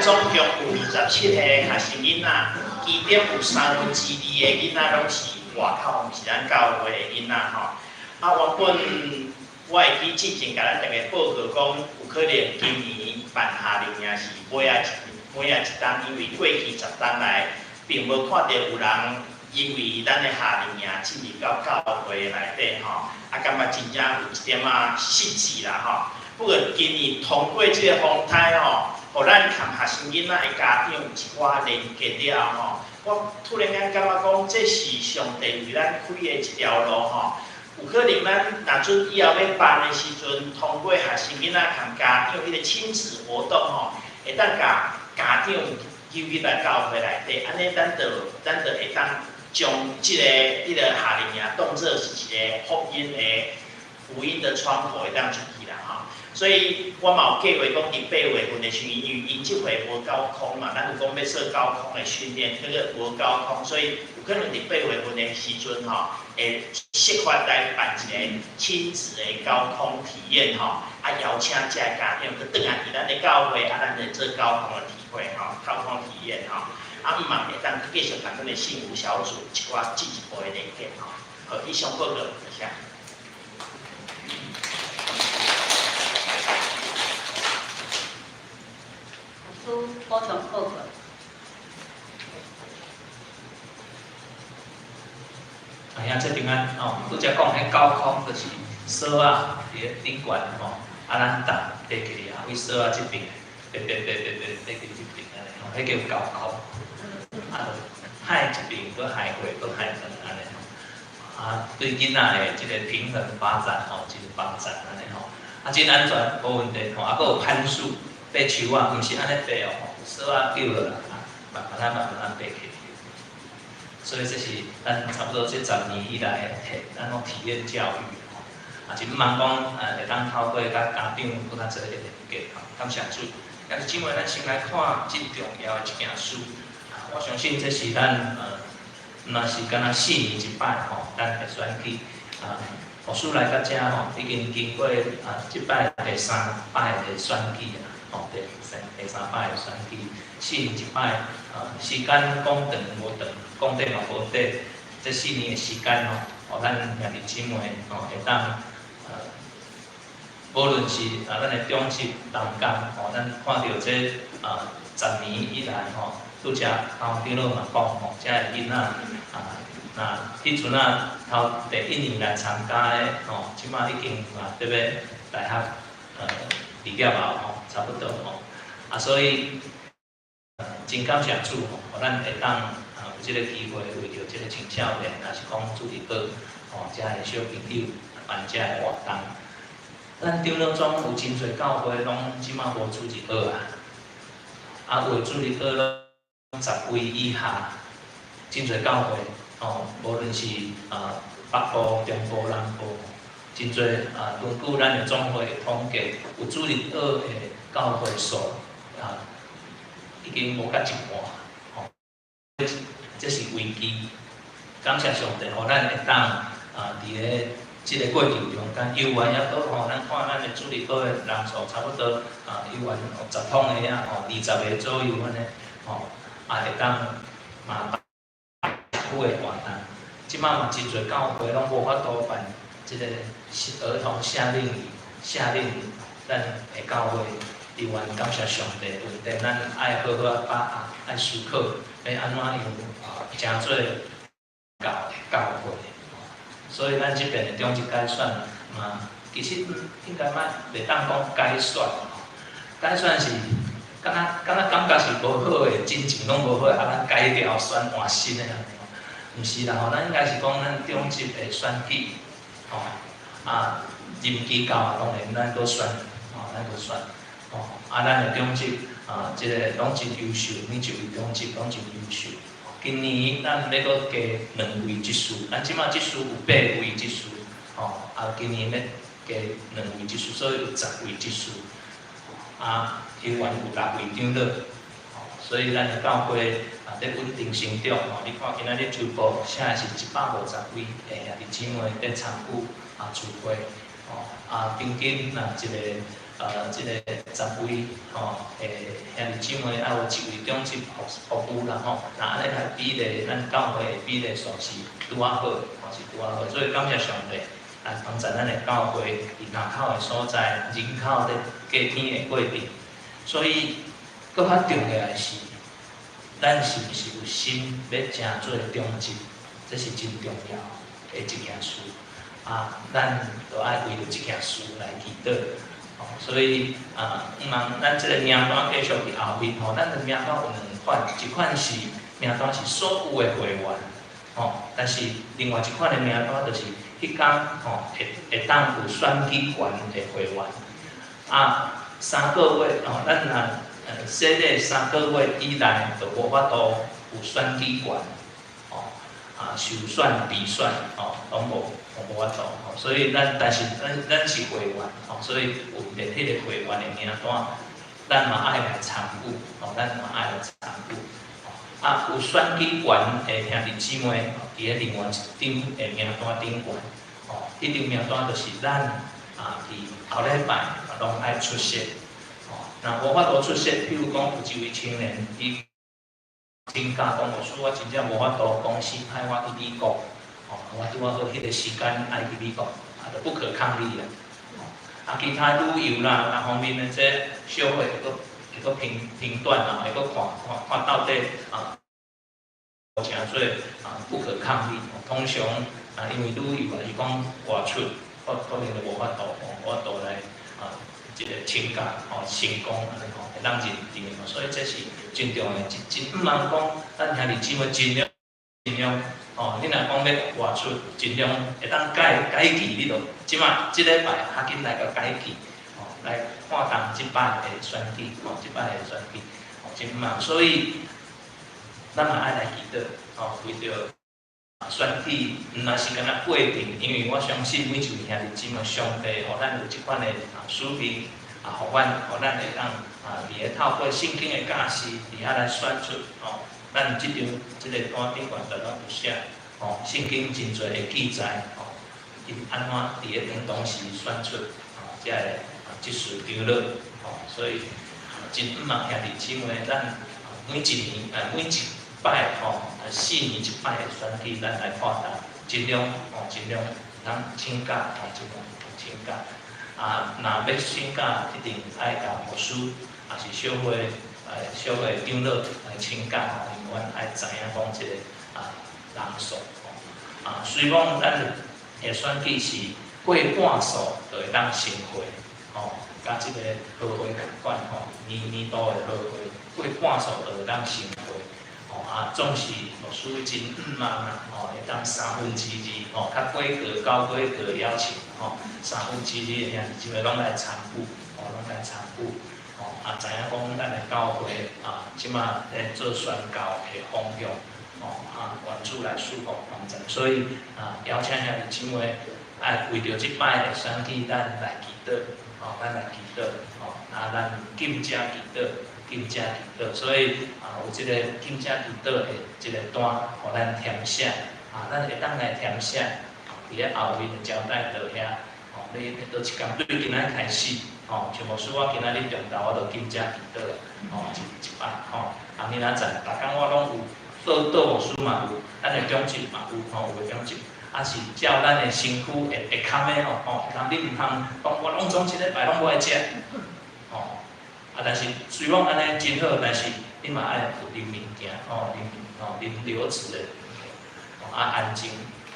總共有27個學生囡仔，其中有2/3個囡仔攏是外口，毋是咱教會的囡仔吼。啊，原本我會記之前共咱逐家報告講，有可能今年辦夏令營是尾仔一冬，因為過去10冬來並無看著有人因為咱的夏令營進入到教會內底吼，啊，感覺真正有一點仔失志啦吼。不過今年通過這個風颱吼，予咱和學生囡仔的家長有一寡連結了吼，我突然間感覺講，這是上帝為咱開的一條路吼。有可能咱若準以後欲辦的時陣，通過學生囡仔和家長彼個親子活動吼，會當共家長揪入來教會內底，按呢咱就會當將這個夏令營當做是一個福音的窗口，會當出去啦吼。所以我嘛有計劃講，佇8月份的時陣，因為𪜶這回無高空嘛，咱有講欲做高空的訓練，這個無高空，所以有可能佇八月份的時陣吼，會設法來辦一個親子的高空體驗吼，啊邀請這个家長閣轉來佇咱的教會，啊咱來做高空的體會吼，高空體驗吼，啊毋嘛會當繼續共阮的幸福小組一寡進一步的連結吼。好，以上報告，多謝。牧師補充報告。啊，兄姊平安吼，拄才講彼高空就是索仔佇咧頂懸吼，啊咱搭爬起來啊，為索仔這邊，爬爬爬爬爬爬去這邊按呢吼，彼叫高空。啊，就海一邊，閣海過，閣海轉按呢吼。啊，對囡仔的這个平衡發展吼，真幫助按呢吼。啊，真安全，無問題吼。啊，閣有攀樹，爬樹仔，毋是按呢爬哦，吼，有索仔救落來，啊，慢慢仔慢慢仔爬起來。所以這是咱差不多這10年以來的咱攏體驗教育吼。啊，真毋茫講，會當透過佮家長閣較濟的連結吼，感謝主。兄弟姊妹，咱先來看真重要的一件事。啊，我相信這是咱若是敢若4年一擺吼，咱會選舉啊，牧師來到遮吼，已經經過啊，這擺第三擺的選舉啊，吼，第三擺的選舉，四年一擺，啊，時間講長無長，講短嘛無短，這四年的時間吼，予咱兄弟姊妹吼會當，無論是啊，咱的長執同工吼，咱看著這啊10年以來吼，拄才頭長老嘛講吼，遮的囡仔啊，若彼陣啊頭第一年來參加的吼，這馬已經嘛特別大學畢業啊吼，差不多吼，啊所以真感謝主吼，予咱會當啊有這个機會，為著這个青少年，抑是講主日學吼，遮的小朋友辦遮的活動。咱長老總有真濟教會攏這馬無主日學啊，啊有的主日學攏10位以下，真濟教會吼，無論是啊北部、中部、南部，真濟啊根據咱的總會統計，有主日學的教會數啊，已經無甲一半，吼，這是危機。感謝上帝，予咱會當啊，佇咧這个過程中間，猶原猶閣吼，咱看咱的主日學的人數差不多啊，猶原10通个啊，吼，20個左右按呢，吼，啊會當嘛辦有的活動。這馬嘛真濟教會攏無法度辦這个兒童夏令營，夏令營，咱的教會猶原感謝上帝恩典，咱愛好好仔把握，愛思考欲按怎樣成做教會。所以咱這邊的長執改選嘛，其實應該嘛袂當講改選吼，改選是敢若敢若感覺是無好的，真情攏無好的，啊咱改掉選換新的按呢吼，毋是啦吼，咱應該是講咱長執的選舉，吼，啊任期到啊，當然咱閣選，吼，咱閣選，吼，啊咱的長執啊，這個攏真優秀，每一位長執攏真優秀。今年咱欲閣加兩位執事，咱這馬執事有八位執事，吼，啊，今年欲加兩位執事，所以有10位執事，啊，猶原有六位長老，吼，所以咱的教會啊，佇穩定成長，吼，你看今仔日周報寫的是150位的兄弟姊妹佇參與啊聚會，吼，啊，平均若一個這个10位吼，兄弟姊妹，愛有一位長執服務啦吼。若按呢來比例，咱教會的比例數是拄仔好，吼是拄仔好。所以感謝上帝來幫助咱的教會佇林口的所在，人口咧加添的過程。所以，閣較重要的是，咱是毋是有心欲成做長執，這是真重要的一件事。啊，咱著愛為著這件事來祈禱。所以啊，毋茫咱這个名單繼續佇後面吼，咱的名單有兩款，一款是名單是所有的會員，吼，但是另外一款的名單就是彼工吼會當有選舉權的會員。啊，三個月吼，咱若洗禮三個月以內就無法度有選舉權，吼，啊，受選、被選，吼，攏無。無法度吼，所以咱但是咱是會員吼，所以有佇彼个會員的名單，咱嘛愛來參與吼，咱嘛愛來參與。啊，有選舉權的兄弟姊妹，佇咧另外一張的名單頂懸，吼，彼張名單就是咱啊，佇後禮拜攏愛出席，吼，若無法度出席，比如講有一位青年，伊請假講，牧師，我真正無法度，公司派我去美國。我拄仔好彼個時間愛去美國，啊，就不可抗力啊！啊，其他旅遊啦，各方面的這小會會閣評斷啦，會閣看看看到底啊，誠做啊不可抗力。通常啊，因為旅遊抑是講外出，可能就無法度，無法度來啊，這個請假吼成功按呢吼，會當認定，所以這是真重要的，真毋通講咱兄弟姊妹盡量盡量。哦，你若講欲外出，盡量會當改改期，你就這馬這禮拜較緊來共改期，哦，來看重這擺的選舉，哦，這擺的選舉，哦，真毋所以咱嘛愛來祈禱，哦，為著選舉，毋若是干焦過程，因為我相信每一位兄弟姊妹，上帝予咱有這款的啊使命，啊，予咱會當啊，佇咧透過聖經的教示，佇遐來選出，哦，咱這張這个單頂懸全攏有寫，哦，聖經真濟的記載，哦，𪜶按怎佇咧當時選出，哦，這个執事長老，哦，所以真毋茫兄弟姊妹，咱每一年啊，每一擺吼，4年一擺的選舉，咱來看重，盡量吼，盡量通請假，吼，盡量請假。啊，若欲請假，一定愛共牧師，抑是小會長老來請假吼，因為阮愛知影講這个啊人數吼。啊，雖講咱的選舉是過半數就會當成會，吼，佮這个和會仝款吼，年年度的和會過半數就會當成會。吼啊，總是牧師真毋茫啊，吼，會當2/3，吼，較過個高過個要求，吼，三分之二的兄弟姊妹攏來參與，吼，攏來參與，吼，啊，知影講咱的教會啊，這馬咧做宣教的方向，吼，啊，願主來賜福幫助，所以啊，邀請兄弟姊妹愛為著這擺的選舉，咱來祈禱，吼，咱來祈禱，吼，啊，咱禁食祈禱。禁食祈禱，所以啊，有這个禁食祈禱的這个單，予咱填寫，啊，咱會當來填寫，佇咧後面的招待桌遐，吼，你佗一工對今仔開始，吼，像牧師我今仔日中晝我就禁食祈禱，吼，一擺，吼，啊，明仔載，逐工我攏有，倒倒牧師嘛有，咱的長執嘛有，吼，有的長執，啊是照咱的身軀會堪的吼，吼，你毋通講我攏總這禮拜攏無愛食，吼。啊，但是雖講按呢真好，但是你嘛愛有啉物件，吼，啉吼啉流質的物件，吼啊安靜，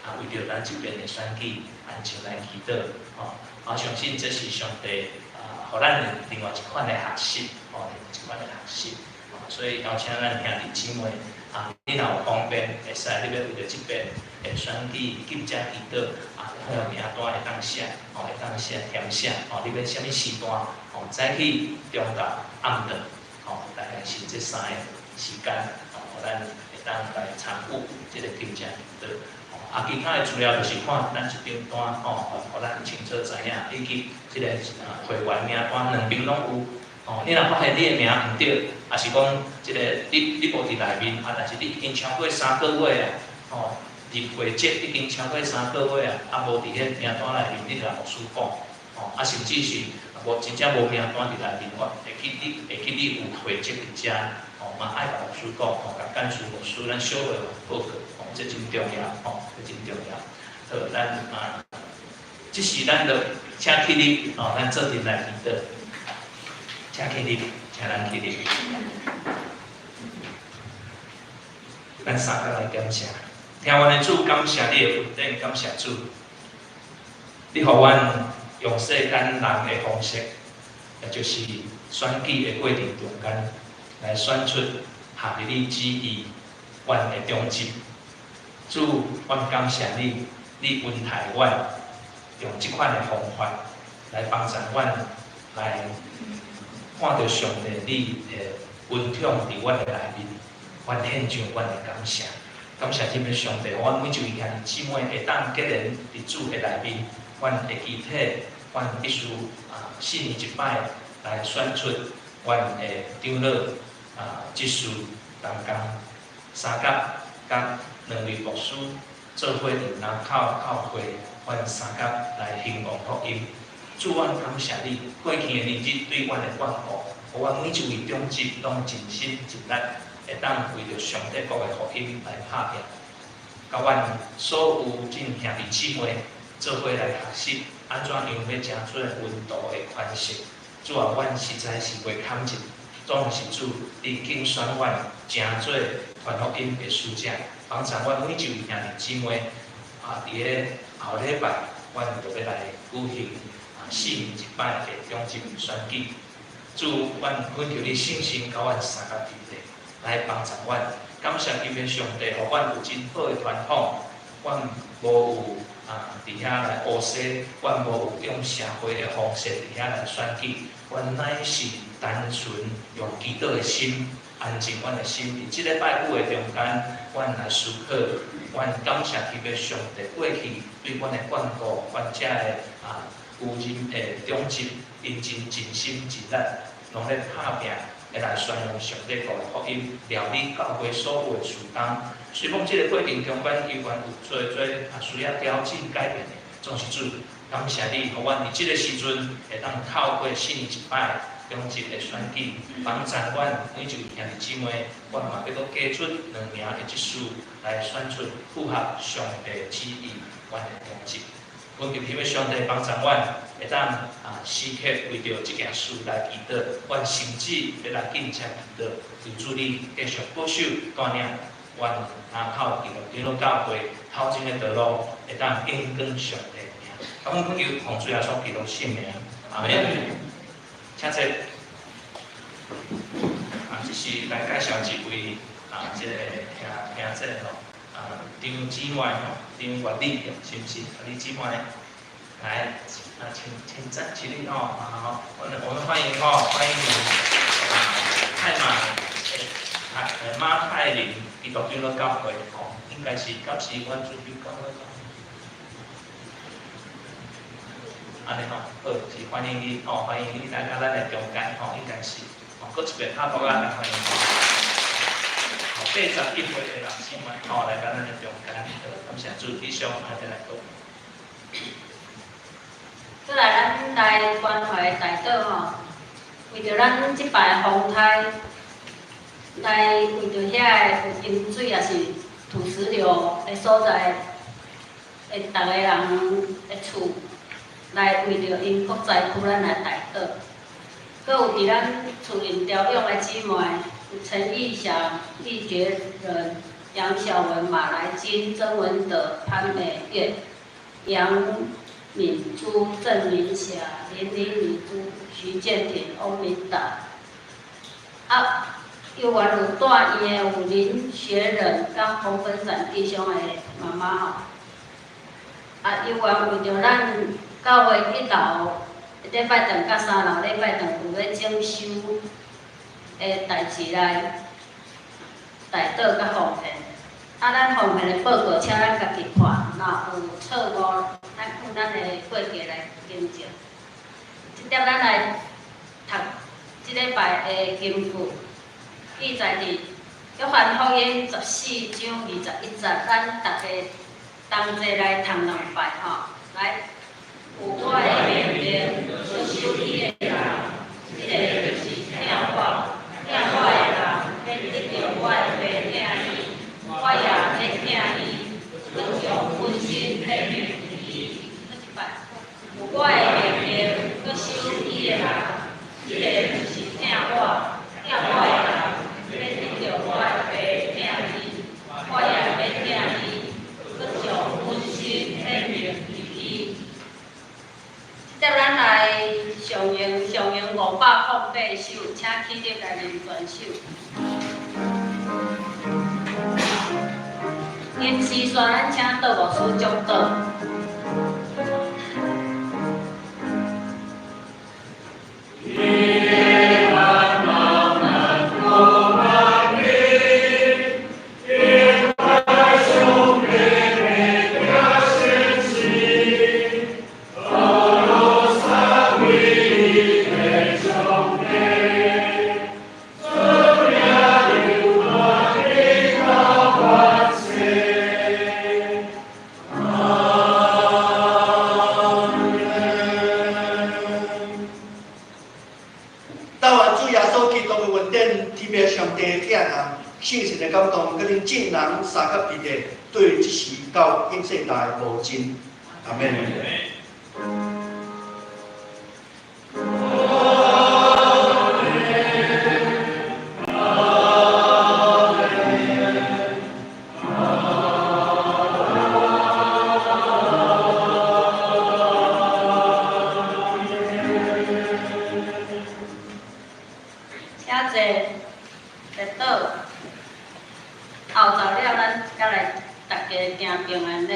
啊為著咱這邊的選舉，安靜來祈禱，吼，我相信這是上帝啊，予咱的另外一款的學習，吼，另外一款的學習，所以邀請咱兄弟姊妹，啊，你若有方便，會使你欲為著這邊的選舉禁食祈禱，啊，彼个名單會當寫，吼，會當寫填寫，吼，你欲啥物時段，吼，早起、中晝、暗頓，吼，大概是這三個時間，吼，咱會當來參與這个禁食祈禱。啊，其他的資料就是看咱這張單，吼，予咱清楚知影，以及這个啊會員名單兩邊攏有。哦，你若發現你的名毋對，抑是講這个你無佇內面，啊，但是你已經超過三個月啊，吼，入會籍已經超過三個月啊，啊無佇彼名單內面，你共牧師講，吼，啊甚至是無真正無名單佇內面，我會記你會記你有會籍佇遮，吼，嘛愛共牧師講，吼，共幹事牧師，咱小會報告，吼，這真重要，吼，這真重要。好，咱啊，這時咱就請起立，吼，咱做陣來祈禱，請起立，請咱起立。咱三個來感謝，聽阮的主，感謝你的恩典，感謝主，你予阮用世間人的方式，也就是選舉的過程中間，來選出合佇你旨意，阮的長執。主，阮感謝你，你恩待阮，用這款的方法來幫助阮來看著上帝你的恩寵佇阮的內面。阮獻上阮的感謝，感謝天父上帝，阮每一位兄弟姊妹會當結連佇主的內面，阮的肢體，阮必須啊四年一擺來選出阮的長老啊執事同工相佮佮兩位牧師做伙佇林口教會，阮相佮來興旺福音。主，阮感謝你過去的年日對阮的眷顧，予阮每一位長執攏盡心盡力，會當為著上帝國的福音來拍拼，佮阮所有眾兄弟姊妹做伙來學習，按怎樣欲成做門徒的款式。主啊，阮實在是袂堪入，總是主你揀選阮成做傳福音的使者，幫助阮每一位兄弟姊妹啊！佇咧後禮拜，阮就欲來舉行啊四年一擺的長執選舉。主，阮懇求你聖神佮阮相佮佇咧，來幫助阮，感謝天父上帝，予阮有真好的傳統，阮無有啊佇遐來烏踅，阮無有用社會的方式佇遐來選舉，阮乃是單純用祈禱的心，安靜阮的心。佇這个拜舞的中間，阮來思考，阮感謝天父上帝過去對阮的眷顧，阮遮的啊有任的長執，𪜶真盡心盡力，攏咧拍拚，會來宣揚上帝國的福音，料理教會所有的事工。雖講這个過程中間猶原有濟濟啊需要調整改變的，總是主感謝你，予阮佇這个時陣會當透過四年一擺長執的選舉，幫助阮每一位兄弟姊妹，阮嘛欲閣加出兩名的執事來選出符合上帝旨意阮的長執。懇求天父上帝幫助阮，會當啊時刻為著這件事來祈禱，阮甚至欲來緊切祈禱，求主你繼續保守帶領阮林口基督長老教會頭前的道路，會當榮光上帝的名。感恩懇求奉主耶穌基督聖名，阿門。請坐。啊，這是來介紹一位啊，這个兄兄姐吼，啊張姊妹吼，張月麗，是毋是？啊，你姊妹來，啊，請請站起立哦，好，我們歡迎吼，歡迎你啊，太馬誒，馬太林基督長老教會吼，應該是敢是阮主教會。按呢吼，好，是歡迎你吼，歡迎你來到咱的中間吼，應該是吼，閣一遍拍鼓仔來歡迎吼。好，81歲的老師們吼，來到咱的中間，感謝主，以上阿再來講。過來，咱來關懷代禱吼，為著咱這擺風颱，來為著遐个有淹水抑是土石流的所在，的逐个人的厝，來為著𪜶國災區，咱來代禱。閣有佇咱厝內調養的姊妹，有陳義祥、李覺仁、楊小文、馬來金、曾文德、潘美月、楊敏珠、鄭明霞、林林女珠、徐建廷、翁明達。啊，猶原有住院的有林學仁佮洪本展弟兄的媽媽吼。啊，猶原為著咱教會一樓禮拜堂佮三樓禮拜堂有咧整修的代誌來代禱佮奉獻。啊，咱奉獻的報告，請咱家己看，若有錯誤，咱向咱的會計來更正。這點咱來讀這禮拜的經句，記載佇約翰福音14章21節，咱逐家同齊來讀兩擺吼，來。有我的命令，就是守伊的人，這个就是疼我。疼我的人，欲得著我的父疼伊，我也欲疼伊，閣將阮身顯明予伊。閣一擺，有我的命令，閣守伊的人，這个就是疼我。疼我的人，欲得著我的父疼伊，我也欲疼伊，閣將阮身顯明予伊。接咱來上用上用508首，請起立來認全首。臨時煞咱請杜牧師掌導。但願主耶穌基督的恩典，天父上帝的疼愛，聖神的感動，佮恁眾人相佮彼得，對這時到永世代無盡。阿們。請坐，列倒。後晝了，咱才來逐家行平安禮。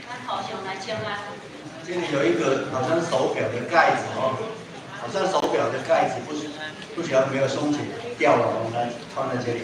咱互相來請安。這裡有一個好像手錶的蓋子哦，好像手錶的蓋子，不是不曉得沒有鬆緊掉了，我們來放在這裡。